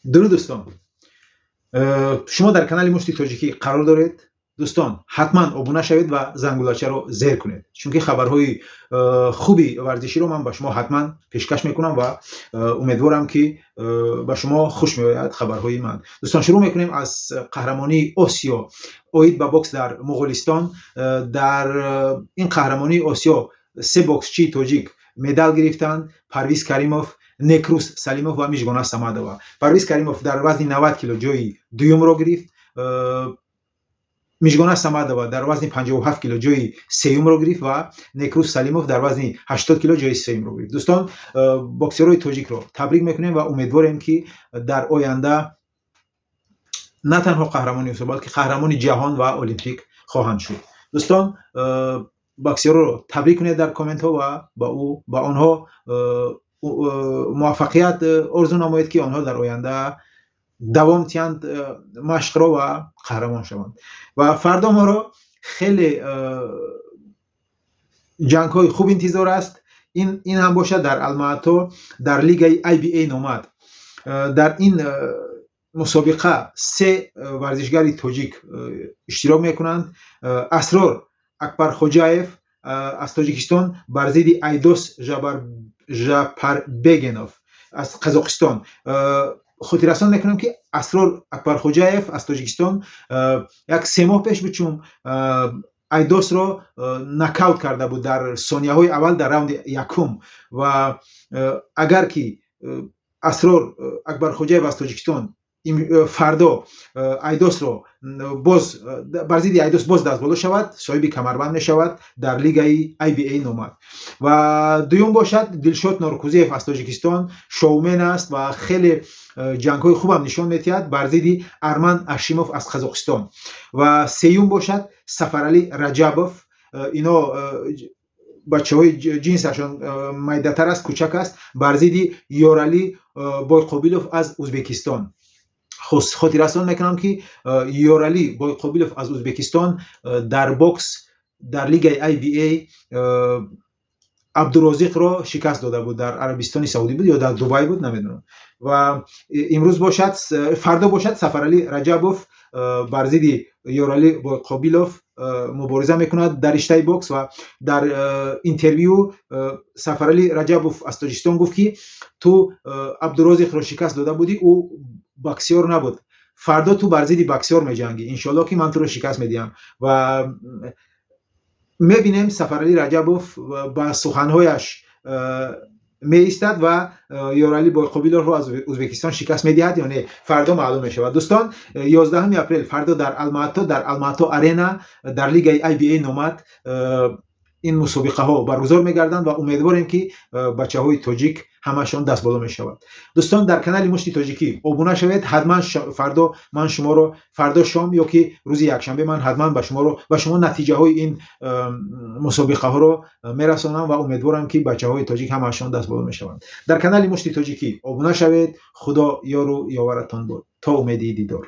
Дуруд, дӯстон! Шумо дар канали Мушти Тоҷикӣ қарор доред. Дӯстон, ҳатман обуна шавед ва зангулачаро зер кунед, чунки хабарҳои хуби варзиширо ман ба шумо ҳатман пешкаш мекунам ва умедворам, ки ба шумо хуш меояд хабарҳои ман. Дӯстон, шурӯъ мекунем аз қаҳрамонии Осиё оид ба бокс дар Муғулистон. Дар ин қаҳрамонии Осиё се боксчии тоҷик медал гирифтанд: Парвиз Каримов, Некрус Салимов ва Мижгона Самадова. Парвиз Каримов дар вазни 90 кило ҷои дуюмро гирифт, Мижгона Самадова дар вазни 57 кило ҷои сеюмро гирифт ва Некрус Салимов дар вазни 80 кило ҷои сеюмро гирифт. Дӯстон, боксерҳои тоҷикро табрик мекунем ва умедворем, ки дар оянда на танҳо қаҳрамони Осиё, балки қаҳрамони ҷаҳон ва олимпик хоҳанд шуд. Дӯстон, боксерҳоро табрик кунед дар комментҳо ва ба онҳо муваффақият орзу намоед, ки онҳо дар оянда давом диҳанд машқро ва қаҳрамон шаванд. Ва фардо моро хеле ҷангҳои хуб интизор аст. Ин ҳам бошад дар Алмаато, дар лигаи IBA Номад. Дар ин мусобиқа се варзишгари тоҷик иштирок мекунанд: Асрор Акбархоҷаев аз Тоҷикистон бар зидди Айдос Жапарбегенов аз Қазоқистон. Хотиррасон мекунам, ки Асрор Акбархоҷаев аз Тоҷикистон як 3 моҳ пеш буд, чун Айдосро нокаут карда буд дар сонияҳои аввал, дар раунди якум. Ва агар ки Асрор Акбархоҷаев аз Тоҷикистон фардо Айдосро боз, бар зидди Айдос боз дастболо шавад, соҳиби камарбанд мешавад дар лигаи IBA Номад. Ва дуюм бошад Дилшод Норкузиев аз Тоҷикистон, шоумен аст ва хеле ҷангҳои хубам нишон медиҳад, бар зидди Арман Ашимов аз Қазоқистон. Ва сеюм бошад Сафаралӣ Раҷабов, ино бачаҳои ҷинсашон майдатар аст, кӯчак аст, бар зидди Ёралӣ Бойқобилов аз Ӯзбекистон. Хотиррасон мекунам, ки Ёралӣ Бойқобилов аз Ӯзбекистон дар бокс дар лигаи IBA Абдурозиқро шикаст дода буд, дар Арабистони Саудӣ буд ё дар Дубай буд, намедонам. Ва имрӯз бошад, фардо бошад Сафаралӣ Раҷабов бар зидди Ёралӣ Бойқобилов мубориза мекунад дар риштаи бокс. Ва дар интервю Сафаралӣ Раҷабов аз Тоҷикистон гуфт, ки ту Абдурозиқро шикаст дода будӣ, ӯ боксёр набуд, фардо ту бар зидди боксёр меҷангӣ, иншоалло, ки ман туро шикаст медиҳам. Ва мебинем, Сафаралӣ Раҷабов ба суханҳояш меистад ва Ёралӣ Бойқобиловро аз Ӯзбекистон шикаст медиҳад ё не, фардо маълум мешавад. Дӯстон, 11 апрел, фардо дар Алмаато, дар Алмаато Арена, дар лигаи IBA Номад ин мусобиқаҳо баргузор мегарданд ва умедворем, ки бачаҳои тоҷик ҳамашон дастболо мешавад. Дӯстон, дар канали Мушти Тоҷикӣ обуна шавед ҳатман. Фардо ман шуморо, фардо шом ё ки рӯзи якшанбе, ман ҳатман ба шумо натиҷаҳои ин мусобиқаҳоро мерасонам ва умедворам, ки бачаҳои тоҷик ҳамашон дастболо мешаванд. Дар канали Мушти Тоҷикӣ обуна шавед. Худо ёру ёваратон бод, то умеди дидор.